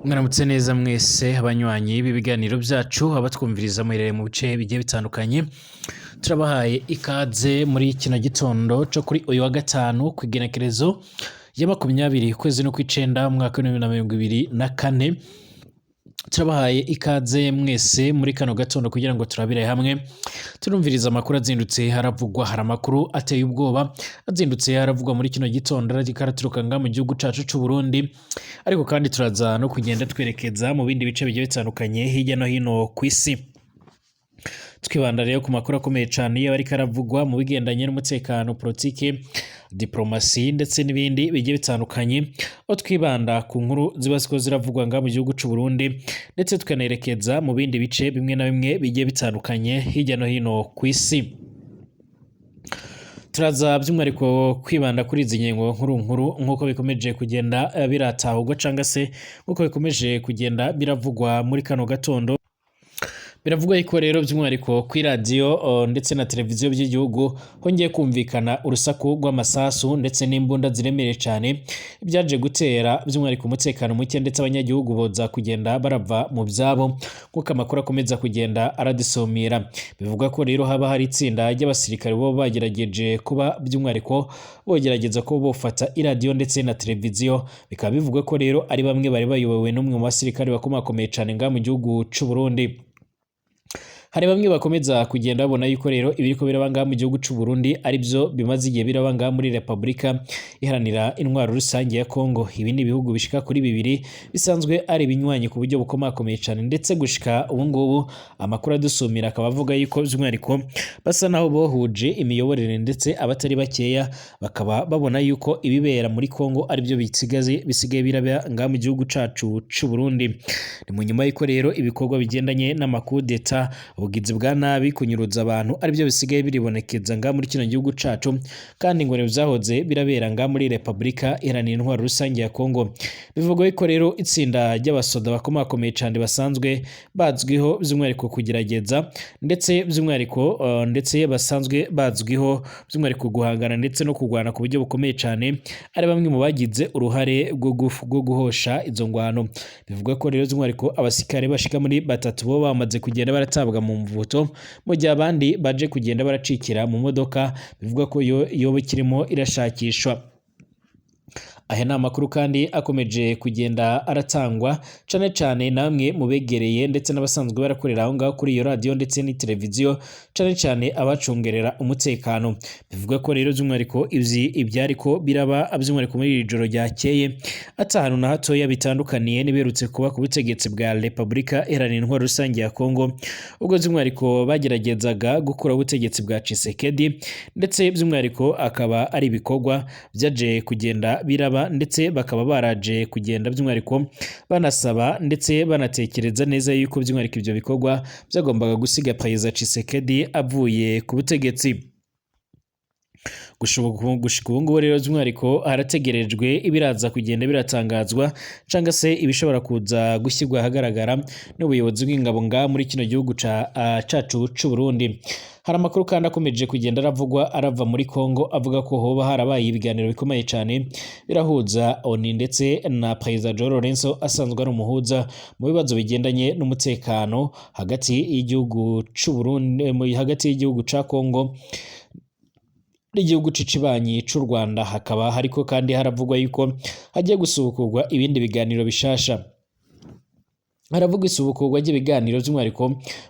Mwaramutse neza mwese abanywanyi b'ibiganiro byacu, abatwumviriza muherereye mu bice bigiye bitandukanye. Turabahaye ikaze muri kino gitondo cyo kuri uyu wa gatanu, ku igenekerezo ya 20, ukwezi no kw'icenda, umwaka wa 2024. Turabahaye ikaze mwese muri kano gatondo kugira ngo turabire hamwe, turumviriza amakuru azindutse haravugwa. Hari amakuru ateye ubwoba azindutse haravugwa muri kino gitondo, ariko araturuka nga mu gihugu cacu c'u Burundi, ariko kandi turaza no kugenda twerekeza mu bindi bice bigiye bitandukanye hirya no hino ku isi. Twibanda rero ku makuru akomeye cyane iyo ariko aravugwa mu bigendanye n'umutekano, politike, diplomasi ndetse n'ibindi bigiye bitandukanye, aho twibanda ku nkuru ziba ziko ziravugwa nga mu gihugu c'u Burundi, ndetse tukanerekeza mu bindi bice bimwe na bimwe bigiye bitandukanye hirya no hino ku isi. Turaza by'umwihariko kwibanda kuri izi ngingo nkuru nkuru nk'uko bikomeje kugenda biratahurwa, cyangwa se nk'uko bikomeje kugenda biravugwa muri kano gatondo. Biravugwa yuko rero by'umwihariko kuri radiyo ndetse na televiziyo by'igihugu hongeye kumvikana urusaku rw'amasasu ndetse n'imbunda ziremereye cyane, byaje gutera by'umwihariko umutekano muke, ndetse abanyagihugu boza kugenda barava mu byabo, nk'uko amakuru akomeza kugenda aradusumira. Bivugwa ko rero haba hari itsinda ry'abasirikare bo bagerageje kuba by'umwihariko bogerageza kuba bofata iradiyo ndetse na televiziyo. Bikaba bivugwa ko rero ari bamwe bari bayobowe n'umwe mu basirikare bakomakomeye cyane ngaha mu gihugu c'u Burundi. Hari bamwe bakomeza kugenda babona yuko rero ibiriko biraba ngaha mu gihugu c'u Burundi ari byo bimaze igihe biraba ngaha muri Repubulika Iharanira Intwaro Rusange ya Kongo. Ibi ni ibihugu bishika kuri bibiri bisanzwe ari ibinywanyi ku buryo bukomakomeye cyane, ndetse gushika ubu ngubu amakuru adusumira akaba avuga yuko by'umwihariko basa naho bohuje imiyoborere, ndetse abatari bakeya bakaba babona yuko ibibera muri Kongo ari byo bisigaye bisigaye biraba ngaha mu gihugu cacu c'u Burundi. Ni mu nyuma y'uko rero ibikorwa bigendanye n'amakudeta, ubugizi bwa nabi, kunyuruza abantu aribyo bisigaye biribonekeza ngaha muri kino gihugu cacu, kandi ngo vyahoze birabera ngaha muri Repubulika Iharanira Intwaro Rusange ya Kongo. Bivugwa yuko rero itsinda ry'abasoda bakomakomeye cane basanzwe bazwiho by'umwihariko kugerageza, ndetse by'umwihariko ndetse basanzwe bazwiho by'umwihariko guhangana ndetse no kurwana ku buryo bukomeye cane, ari bamwe mu bagize uruhare rwo guhosha izo ngwano. Bivugwa ko rero by'umwihariko abasirikare bashika muri batatu bo bamaze kugenda baratabwa mu mvuto, mu gihe abandi baje kugenda baracikira mu modoka bivugwa ko yo yoba ikirimo irashakishwa. Aya ni amakuru kandi akomeje kugenda aratangwa cane cane namwe mu begereye ndetse n'abasanzwe barakorera aho ngaho kuri iyo radiyo ndetse n'iteleviziyo, cane cane abacungerera umutekano. Bivuga ko rero by'umwihariko ivyi ivyariko biraba by'umwihariko muri iri joro ryakeye ata hantu na hatoya bitandukaniye n'ibiherutse kuba ku butegetsi bwa Repubulika Iharanira Intwaro Rusange ya Kongo, ubwo by'umwihariko bageragezaga gukuraho ubutegetsi bwa Tshisekedi, ndetse by'umwihariko akaba ari ibikorwa byaje kugenda biraba, ndetse bakaba baraje kugenda by'umwihariko banasaba ndetse banatekereza neza yuko by'umwihariko ibyo bikorwa byagombaga gusiga Perezida Tshisekedi avuye ku butegetsi. Gushika ubu ngubu rero by'umwihariko harategerejwe ibiraza kugenda biratangazwa, cyangwa se ibishobora kuza gushyirwa ahagaragara n'ubuyobozi bw'ingabo ngaha muri kino gihugu cacu c'u Burundi. Hari amakuru kandi akomeje kugenda aravugwa arava muri Kongo, avuga ko hoba harabaye ibiganiro bikomeye cyane birahuza ONU ndetse na Perezida João Lourenço asanzwe ari umuhuza mu bibazo bigendanye n'umutekano hagati y'igihugu c'u Burundi, hagati y'igihugu ca Kongo n'igihugu c'ikibanyi c'u Rwanda. Hakaba hariko kandi haravugwa yuko hagiye gusubukurwa ibindi biganiro bishasha. Haravugwa isubukurwa ry'ibiganiro by'umwihariko,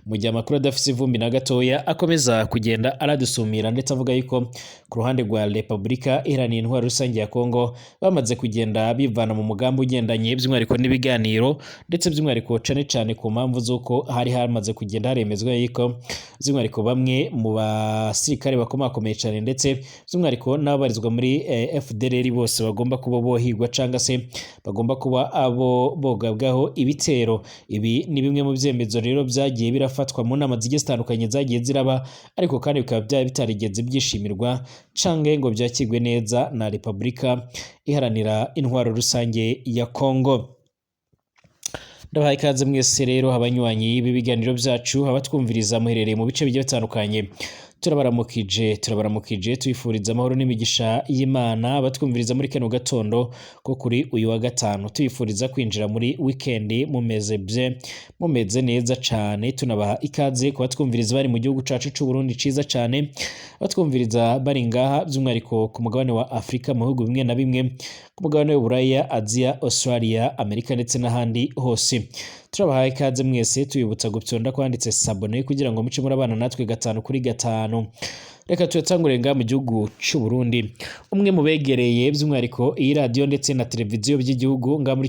mu gihe amakuru adafise ivumbi na gatoya akomeza kugenda aradusumira, ndetse avuga yuko ku ruhande rwa Repubulika Iharanira Intwaro Rusange ya Kongo bamaze kugenda bivana mu mugambi ugendanye by'umwihariko n'ibiganiro, ndetse by'umwihariko cane cane ku mpamvu z'uko hari hamaze kugenda haremezwa yuko by'umwihariko bamwe mu basirikare bakomakomeye cane, ndetse by'umwihariko n'ababarizwa muri FDLR bose bagomba kuba bohigwa, canga se bagomba kuba abo bogabwaho ibitero. Ibi ni bimwe mu byemezo rero byagiye birafatwa mu nama zigiye zitandukanye zagiye ziraba, ariko kandi bikaba byari bitarigeze byishimirwa canke ngo byakirwe neza na Repubulika Iharanira Intwaro Rusange ya Kongo. Ndabahaye ikaze mwese rero abanywanyi b'ibiganiro byacu, abatwumviriza muherereye mu bice bigiye bitandukanye. Turabaramukije, turabaramukije, tubifuriza amahoro n'imigisha y'Imana batwumviriza muri kano gatondo ko kuri uyu wa gatanu, tubifuriza kwinjira muri weekend mumeze bien, mumeze neza cane. Tunabaha ikaze kubatwumviriza bari mu gihugu cacu c'u Burundi ciza cane, batwumviriza bari ngaha by'umwihariko ku mugabane wa Afrika, mu bihugu bimwe na bimwe ku mugabane w'Uburaya, Aziya, Australia, Amerika ndetse n'ahandi hose. Turabahaye ikaze mwese, tubibutsa gupyonda kwanditse s'abonner kugira ngo muce murabana natwe gatanu kuri gatanu. Reka tuyatangure ngaha mu gihugu c'u Burundi. Umwe mu begereye by'umwihariko iyi radiyo ndetse na televiziyo by'igihugu ngaha muri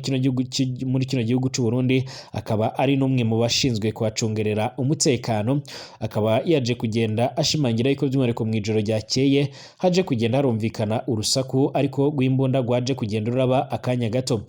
kino gihugu c'u Burundi, akaba ari n'umwe mu bashinzwe kuhacungerera umutekano, akaba yaje kugenda ashimangira yuko by'umwihariko mu ijoro ryakeye haje kugenda harumvikana urusaku ariko rw'imbunda rwaje kugenda ruraba akanya gato.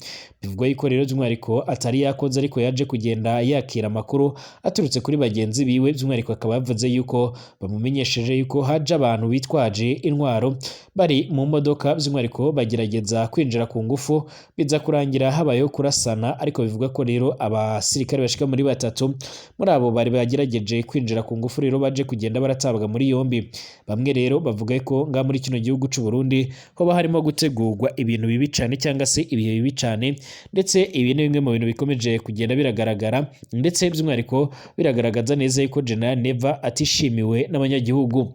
Bivugwa yuko rero by'umwihariko atari yakoze, ariko yaje kugenda yakira amakuru aturutse kuri bagenzi biwe, by'umwihariko akaba yavuze yuko bamumenyesheje yuko haje abantu bitwaje intwaro bari mu modoka, by'umwihariko bagerageza kwinjira ku ngufu, biza kurangira habayeho kurasana. Ariko bivuga ko rero abasirikare bashika muri batatu muri abo bari bagerageje kwinjira ku ngufu rero baje kugenda baratabwa muri yombi. Bamwe rero bavuga ko ngaha muri kino gihugu c'u Burundi hoba harimo gutegurwa ibintu bibi cane cyangwa se ibihe bibi cane, ndetse ibi ni bimwe mu bintu bikomeje kugenda biragaragara, ndetse by'umwihariko biragaragaza neza yuko General Neva atishimiwe n'abanyagihugu.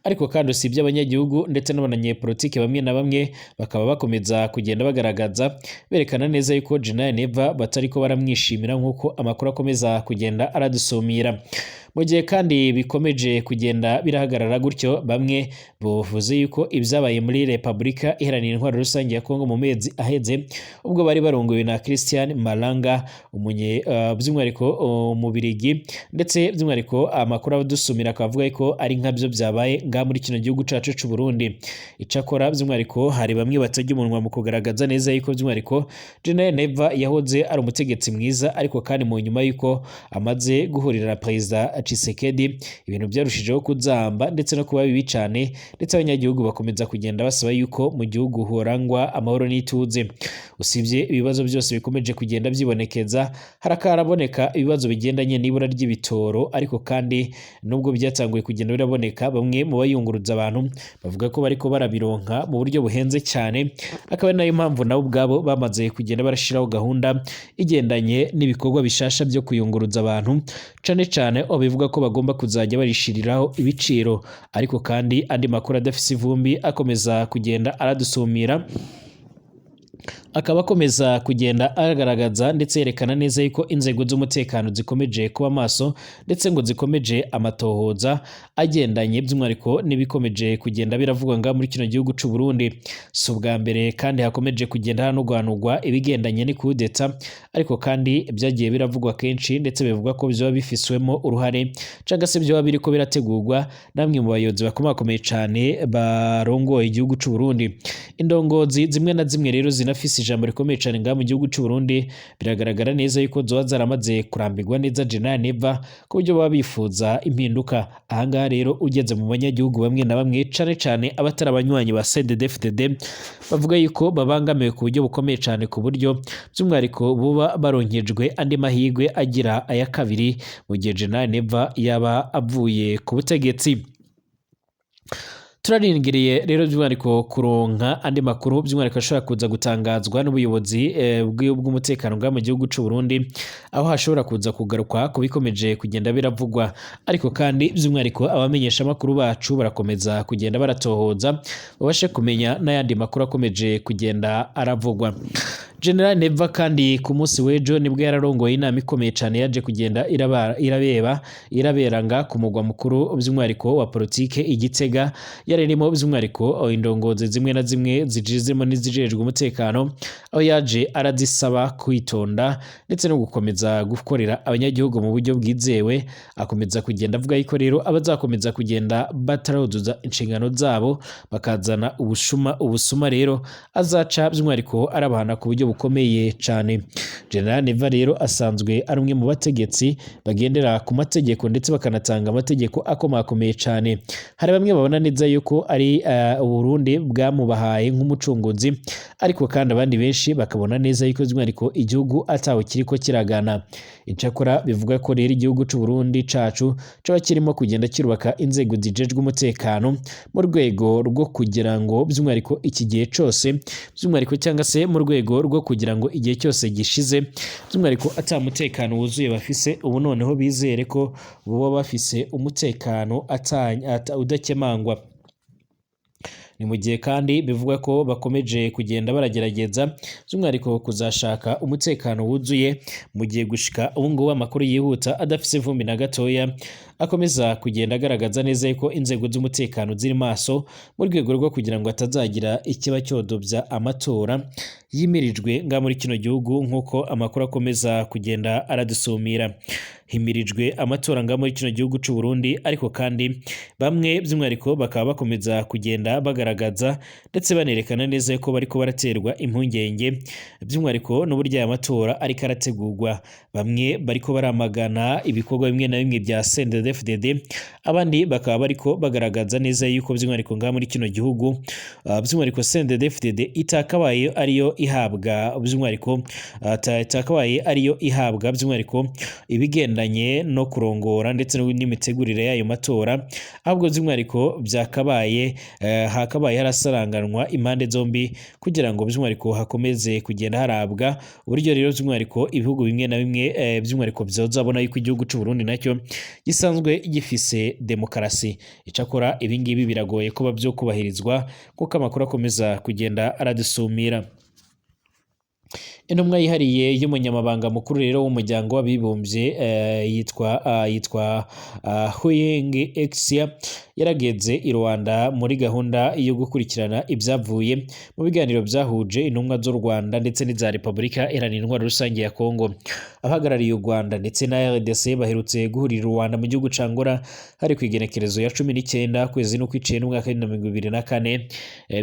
Ariko kandi usibye abanyagihugu ndetse n'abanyepolitike bamwe na bamwe bakaba bakomeza kugenda bagaragaza, berekana neza yuko General Neva batariko baramwishimira, nk'uko amakuru akomeza kugenda aradusumira. Mu gihe kandi bikomeje kugenda birahagarara gutyo, bamwe bavuze yuko ibyabaye muri Repubulika Iharanira Intwaro Rusange ya Kongo mu mezi aheze, ubwo bari barongowe na Christian Malanga umunye by'umwihariko umubirigi, ndetse by'umwihariko amakuru adusumira akaba avuga ko ari nkabyo byabaye ngaha muri kino gihugu cacu c'u Burundi. Icakora by'umwihariko hari bamwe batajya umunwa mu kugaragaza neza yuko by'umwihariko General Neva yahoze ari umutegetsi mwiza, ariko kandi mu nyuma yuko amaze guhurira na Perezida Tshisekedi ibintu byarushijeho kuzamba ndetse no kuba bibi cane, ndetse abanyagihugu bakomeza kugenda basaba yuko mu gihugu horangwa amahoro n'ituze. Usibye ibibazo byose bikomeje kugenda byibonekeza, harakaraboneka ibibazo bigendanye n'ibura ry'ibitoro, ariko kandi nubwo byatanguye kugenda biraboneka, bamwe mu bayunguruza abantu bavuga ko bariko barabironka mu buryo buhenze cyane, akaba ari nayo mpamvu nabo ubwabo bamaze kugenda barashiraho gahunda igendanye n'ibikorwa bishasha byo kuyunguruza abantu, cane cane aho bivuga ko bagomba kuzajya barishiriraho ibiciro. Ariko kandi andi makuru adafise ivumbi akomeza kugenda aradusumira, akaba akomeza kugenda agaragaza ndetse yerekana neza yuko inzego z'umutekano zikomeje kuba maso, ndetse ngo zikomeje amatohoza agendanye by'umwihariko n'ibikomeje kugenda biravugwa ngaha muri kino gihugu c'u Burundi. Si ubwa mbere kandi hakomeje kugenda hanugwanugwa ibigendanye n'ikudeta, ariko kandi byagiye biravugwa kenshi, ndetse bivugwa ko bizoba bifiswemo uruhare cyangwa se byoba biriko birategurwa namwe mu bayobozi bakomakomeye cane barongoye igihugu c'u Burundi. Indongozi zimwe na zimwe rero zinafise ijambo rikomeye cane ngaha mu gihugu c'u Burundi, biragaragara neza yuko zoba zaramaze kurambirwa neza General Neva, ku buryo baba bifuza impinduka. Ahangaha rero ugeze mu banyagihugu bamwe na bamwe, cane cane abatari abanywanyi ba CNDD-FDD, bavuga yuko babangamiwe ku buryo bukomeye cane, ku buryo by'umwihariko buba baronkejwe andi mahirwe agira aya kabiri mu gihe General Neva yaba avuye ku butegetsi. Turarindiriye rero by'umwihariko kuronka andi makuru by'umwihariko ashobora kuza gutangazwa n'ubuyobozi bw'umutekano bwa mu gihugu c'u Burundi, aho hashobora kuza kugarukwa ku bikomeje kugenda biravugwa. Ariko kandi by'umwihariko abamenyesha makuru bacu barakomeza kugenda baratohoza babashe kumenya n'ayandi makuru akomeje kugenda aravugwa. General Neva kandi ku munsi w'ejo nibwo yararongoye inama ikomeye cane yaje kugenda iraberanga ku mugwa mukuru by'umwihariko wa politike i Gitega, yarimo by'umwihariko indongozi zimwe na zimwe zirimo n'izijejwe umutekano, aho yaje arazisaba kwitonda ndetse no gukomeza gukorera abanyagihugu mu buryo bwizewe. Akomeza kugenda avuga yuko rero abazakomeza kugenda bataruzuza inshingano zabo bakazana ubusuma rero azaca by'umwihariko arabahana ku buryo bukomeye cane. General Neva rero asanzwe ari umwe mu bategetsi bagendera ku mategeko ndetse bakanatanga amategeko akomakomeye cane. Hari bamwe babona neza yuko ari Uburundi bwamubahaye nk'umucunguzi, ariko kandi abandi benshi bakabona neza yuko by'umwihariko igihugu ataho kiriko kiragana. Icakora bivuga ko rero igihugu c'u Burundi cacu coba kirimo kugenda kirubaka inzego zijejwe umutekano mu rwego rwo kugira ngo by'umwihariko iki gihe cose, by'umwihariko cyangwa se mu rwego rwo kugira ngo igihe cyose gishize by'umwihariko ata mutekano wuzuye bafise, ubu noneho bizere ko boba bafise umutekano udakemangwa. Ni mu gihe kandi bivugwa ko bakomeje kugenda baragerageza by'umwihariko kuzashaka umutekano wuzuye, mu gihe gushika ubu ngubu amakuru yihuta adafise ivumbi na gatoya akomeza kugenda agaragaza neza yuko inzego z'umutekano ziri maso mu rwego rwo kugira ngo hatazagira ikiba cyodobya amatora yimirijwe nga muri kino gihugu, nk'uko amakuru akomeza kugenda aradusumira. Himirijwe amatora nga muri kino gihugu c'u Burundi, ariko kandi bamwe by'umwihariko bakaba bakomeza kugenda bagaragaza ndetse banerekana neza ko bariko baraterwa impungenge by'umwihariko n'uburyo aya matora ariko arategurwa. Bamwe bariko baramagana ibikorwa bimwe na bimwe bya CNDD-FDD, abandi bakaba bariko bagaragaza neza yuko by'umwihariko nga muri kino gihugu by'umwihariko CNDD-FDD itakabaye ariyo ihabwa by'umwihariko itakabaye ariyo ihabwa by'umwihariko ibigendanye no kurongora ndetse n'imitegurire y'ayo matora, ahubwo by'umwihariko byakabaye hakabaye harasaranganwa impande zombi kugira ngo by'umwihariko hakomeze kugenda harabwa uburyo rero by'umwihariko ibihugu bimwe na bimwe by'umwihariko byozabona yuko igihugu c'u Burundi nacyo gisanzwe gifise demokarasi. Icakora ibi ngibi biragoye kuba byo kubahirizwa kuko amakuru akomeza kugenda aradusumira. Intumwa yihariye y'umunyamabanga mukuru rero w'umuryango w'abibumbye yitwa Huyeng Exia yarageze i Rwanda muri gahunda yo gukurikirana ibyavuye mu biganiro byahuje intumwa z'u Rwanda ndetse n'iza Repubulika Iharanira Intwaro Rusange ya Kongo. Abahagarariye u Rwanda ndetse na RDC baherutse guhurira i Rwanda mu gihugu ca Angola hari ku igenekerezo ya 19 kwezi n'ukwicenda umwaka wa 2024,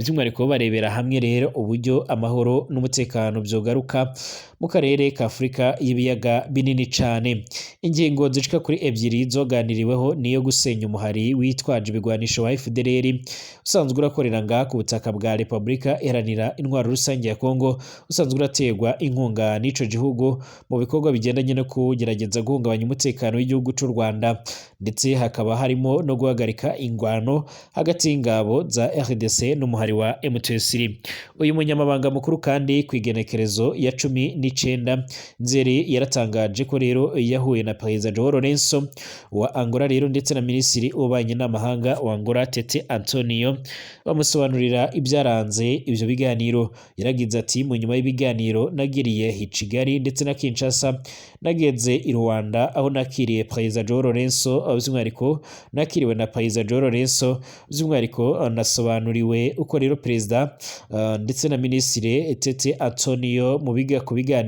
by'umwihariko barebera hamwe rero uburyo amahoro n'umutekano byogaruka mu karere ka Afurika y'ibiyaga binini cane. Ingingo zishika kuri ebyiri zoganiriweho niyo gusenya umuhari witwaje ibigwanisho wa FDLR usanzwe urakorera ngaha ku butaka bwa Repubulika Iharanira Intwaro Rusange ya Kongo, usanzwe uraterwa inkunga n'ico gihugu mu bikorwa bigendanye no kugerageza guhungabanya umutekano w'igihugu c'u Rwanda, ndetse hakaba harimo no guhagarika ingwano hagati y'ingabo za RDC n'umuhari wa M23. Uyu munyamabanga mukuru kandi ku igenekerezo ya 19 Nzeri yaratangaje ko rero yahuye na Perezida João Lourenço wa Angola rero ndetse na Minisitiri w'Ububanyi n'Amahanga wa Angola Tete Antonio, bamusobanurira ibyaranze ivyo biganiro. Yaragize ati: mu nyuma y'ibiganiro nagiriye i Kigali ndetse na Kinshasa, nageze i Rwanda aho nakiriye Perezida João Lourenço, by'umwihariko nakiriwe na Perezida João Lourenço, by'umwihariko nasobanuriwe uko rero Perezida ndetse na Minisitiri Tete Antonio mu biga ku biganiro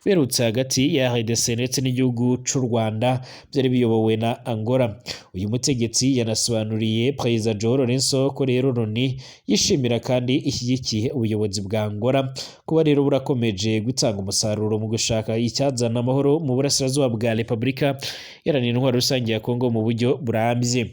berutse hagati ya RDC ndetse n'igihugu c'u Rwanda byari biyobowe na Angola. Uyu mutegetsi yanasobanuriye Perezida João Lourenço ko rero Loni yishimira kandi ishyigikiye ubuyobozi bwa Angola kuba rero burakomeje gutanga umusaruro mu gushaka icyazana amahoro mu burasirazuba bwa Repubulika Iharanira Intwaro Rusange ya Kongo mu buryo burambye.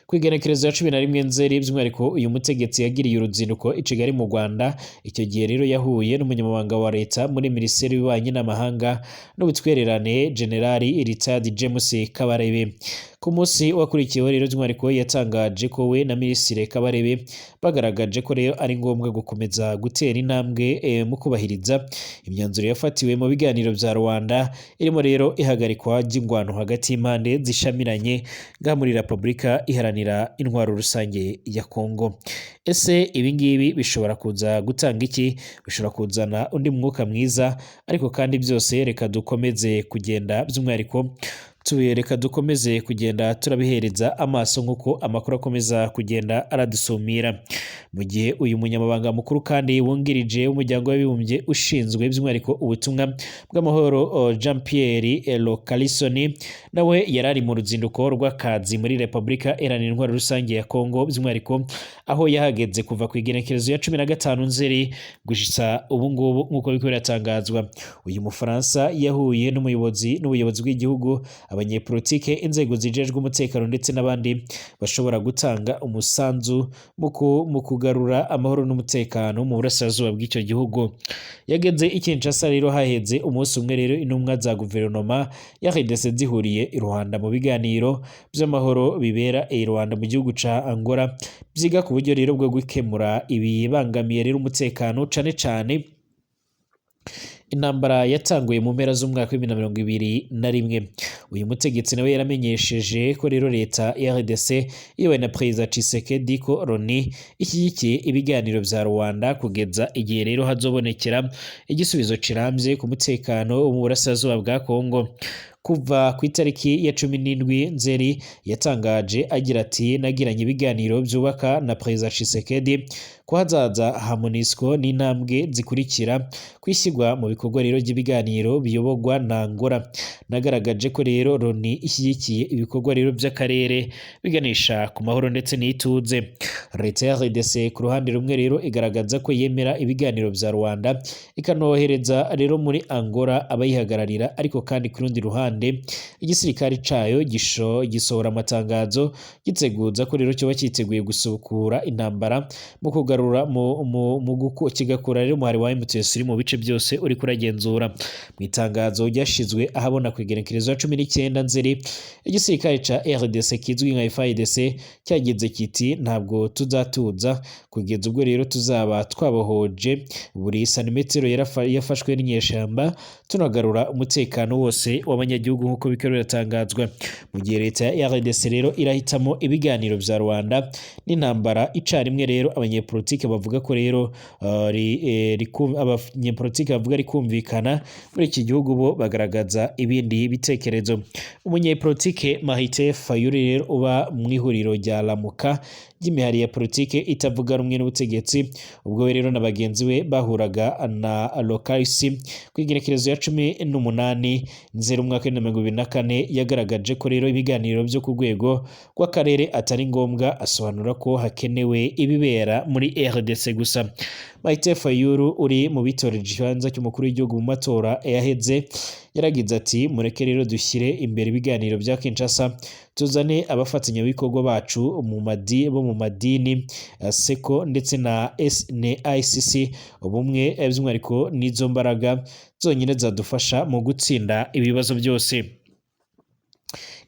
Ku igenekerezo ya 11 Nzeri by'umwihariko uyu mutegetsi yagiriye uruzinduko i Kigali mu Rwanda. Icyo gihe rero yahuye n'umunyamabanga wa leta muri Minisiteri y'Ububanyi n'Amahanga n'Ubutwererane General Richard James Kabarebe. Ku munsi wakurikiyeho rero by'umwihariko yatangaje ko we na Minisitiri Kabarebe bagaragaje ko rero ari ngombwa gukomeza gutera intambwe mu kubahiriza imyanzuro yafatiwe mu biganiro bya Rwanda, irimo rero ihagarikwa ry'ingwano hagati y'impande zishamiranye ngaha muri Repubulika Iharanira Intwaro Rusange ya Kongo. Ese ibi ngibi bishobora kuza gutanga iki? Bishobora kuzana undi mwuka mwiza, ariko kandi byose reka dukomeze kugenda by'umwihariko reka dukomeze kugenda turabihereza amaso nk'uko amakuru akomeza kugenda aradusumira. Mu gihe uyu munyamabanga mukuru kandi wungirije w'umuryango w'abibumbye ushinzwe by'umwihariko ubutumwa bw'amahoro Jean Pierre Localisoni nawe yarari mu ruzinduko rw'akazi muri Repubulika Iharanira Intwaro Rusange ya Kongo, by'umwihariko aho yahageze kuva ku igenekerezo ya 15 Nzeri gushitsa ubu ngubu nk'uko biriko biratangazwa. Uyu Mufaransa yahuye n'umuyobozi n'ubuyobozi bw'igihugu, Abanyepolitike, inzego zijejwe umutekano ndetse n'abandi bashobora gutanga umusanzu mu kugarura amahoro n'umutekano mu burasirazuba bw'icyo gihugu. Yageze i Kinshasa rero haheze umunsi umwe rero intumwa za guverinoma ya RDC zihuriye i Rwanda mu biganiro by'amahoro bibera i Rwanda mu gihugu ca Angola, byiga ku buryo rero bwo gukemura ibibangamiye rero umutekano, cane cane intambara yatanguye mu mpera z'umwaka wa 2021. Uyu mutegetsi nawe yaramenyesheje ko rero leta ya RDC iyobowe na Perezida Tshisekedi ko Loni ishyigikiye ibiganiro vya Rwanda kugeza igihe rero hazobonekera igisubizo kirambye ku mutekano wo mu burasirazuba bwa Kongo. Kuva ku itariki ya 17 Nzeri, yatangaje agira ati: "Nagiranye ibiganiro byubaka na Perezida Tshisekedi ko hazaza ha MONUSCO n'intambwe zikurikira kwishyirwa mu bikorwa rero by'ibiganiro biyoborwa na Angola. Nagaragaje ko rero Loni ishyigikiye ibikorwa rero by'akarere biganisha ku mahoro ndetse n'ituze." Leta ya RDC ku ruhande rumwe rero igaragaza ko yemera ibiganiro bya Rwanda, ikanohereza rero muri Angola abayihagararira, ariko kandi ku rundi ruhande igisirikare cayo gisohora amatangazo giteguza ko rero cyoba cyiteguye gusubukura intambara mu kugarura mu kigakura rero umuhari wa M23 uri mu bice byose uri kuragenzura. Mu itangazo ryashizwe ahabona ku igenekerezo ya 19 Nzeri, igisirikare ca RDC kizwi nka FARDC cyagize kiti: "Ntabwo tuzatuza kugeza ubwo rero tuzaba twabohoje buri santimetero yafashwe n'inyeshamba, tunagarura umutekano wose w'abanyagihugu," nk'uko bikaba biratangazwa. Mu gihe leta ya RDC rero irahitamo ibiganiro vya Rwanda n'intambara icarimwe rero, abanyepolitike bavuga ko rero abanyepolitike bavuga rikumvikana muri iki gihugu bo bagaragaza ibindi bitekerezo. Umunyepolitike Martin Fayulu rero uba mu ihuriro rya Lamuka ry'imihari ya politike itavuga rumwe n'ubutegetsi, ubwo we rero na bagenzi be bahuraga na Lokalisi ku igenekerezo ya 18 Nzeri umwaka wa 2024, yagaragaje ko rero ibiganiro byo ku rwego rw'akarere atari ngombwa, asobanura ko hakenewe ibibera muri RDC gusa. Martin Fayulu uri mu bitoreje ikibanza cy'umukuru w'igihugu mu matora yaheze yaragize ati: "Mureke rero dushyire imbere ibiganiro bya Kinshasa, tuzane abafatanyabikorwa bacu mu madi bo mu madini, SECO ndetse na SNICC ubumwe, by'umwihariko n'izo mbaraga zonyine zadufasha mu gutsinda ibibazo byose."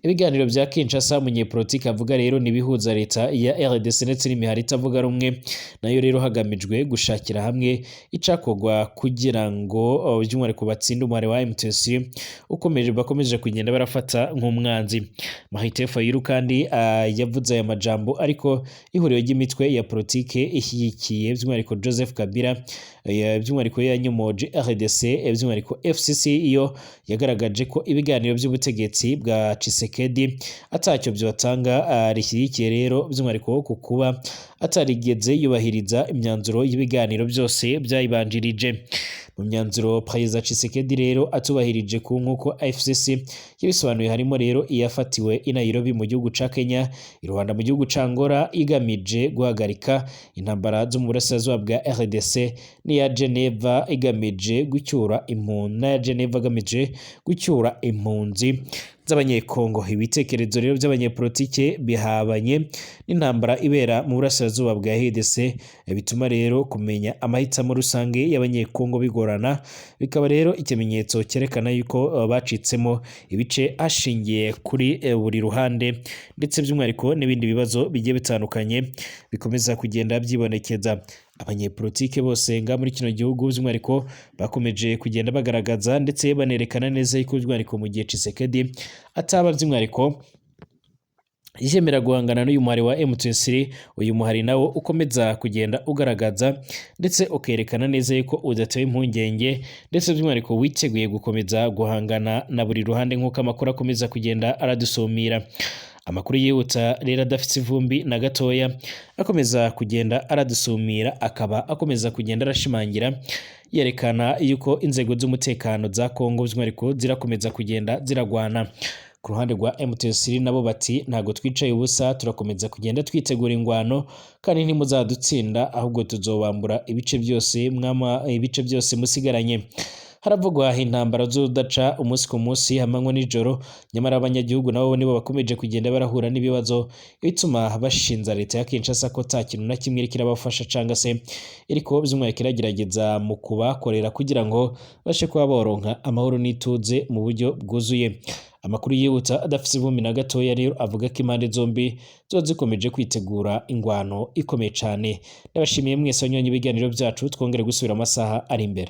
Ibiganiro bya Kinshasa, umunyepolitike avuga rero, nibihuza leta ya RDC ndetse n'imihari itavuga rumwe nayo rero, hagamijwe gushakira hamwe icakorwa kugira ngo by'umwihariko batsinde umuhari wa M23 ukomeje bakomeje kugenda barafata nk'umwanzi. Martin Fayulu kandi yavuze aya majambo, ariko ihuriro ry'imitwe ya politike ishyigikiye by'umwihariko Joseph Kabila, by'umwihariko yanyomoje RDC, by'umwihariko FCC iyo yagaragaje ko ibiganiro by'ubutegetsi bwa Tshisekedi atacyo byotanga, rishyigikiye rero by'umwihariko ku kuba atarigeze yubahiriza imyanzuro y'ibiganiro byose byayibanjirije. Mu myanzuro Perezida Tshisekedi rero atubahirije ku nk'uko FCC yabisobanuye, harimo rero iyafatiwe i Nairobi mu gihugu ca Kenya, i Rwanda mu gihugu ca Angola igamije guhagarika intambara zo mu burasirazuba bwa RDC, n'iya Geneva igamije gucyura impunzi n'aya Geneva igamije gucyura impunzi z'Abanyekongo. Ibitekerezo rero by'abanyepolitike bihabanye n'intambara ibera mu burasirazuba bwa RDC, bituma rero kumenya amahitamo rusange y'Abanyekongo bigorana, bikaba rero ikimenyetso cyerekana yuko bacitsemo ibice hashingiye kuri buri ruhande, ndetse by'umwihariko n'ibindi bibazo bigiye bitandukanye bikomeza kugenda byibonekeza. Abanyepolitike bose nga muri kino gihugu by'umwihariko bakomeje kugenda bagaragaza ndetse banerekana neza yuko by'umwihariko mu gihe Tshisekedi ataba by'umwihariko yemera guhangana n'uyu muhari wa M23, uyu muhari nawo ukomeza kugenda ugaragaza ndetse ukerekana neza yuko udatewe impungenge, ndetse by'umwihariko witeguye gukomeza guhangana na buri ruhande, nk'uko amakuru akomeza kugenda aradusumira. Amakuru yihuta rero adafite ivumbi na gatoya akomeza kugenda aradusumira, akaba akomeza kugenda arashimangira yerekana yuko inzego z'umutekano za Kongo by'umwihariko zirakomeza kugenda ziragwana. Ku ruhande rwa M23 nabo bati: "Ntago twicaye ubusa, turakomeza kugenda twitegura ingwano, kandi ntimuzadutsinda, ahubwo tuzobambura ibice byose mwama ibice byose musigaranye." Haravugwa intambara z'udaca umunsi ku munsi, amanywa n'ijoro, nyamara abanyagihugu nabo nibo bakomeje kugenda barahura n'ibibazo, bituma bashinza leta ya Kinshasa ko ta kintu na kimwe iriko irabafasha canga se iriko by'umwihariko iragerageza mu kubakorera kugira ngo bashe kuba boronka amahoro n'ituze mu buryo bwuzuye. Amakuru yihuta adafise ivumbi na gatoya rero avuga ko impande zombi ziba zikomeje kwitegura ingwano ikomeye cane. Ndabashimiye mwese abanywanyi ibiganiro byacu, twongere gusubira amasaha ari imbere.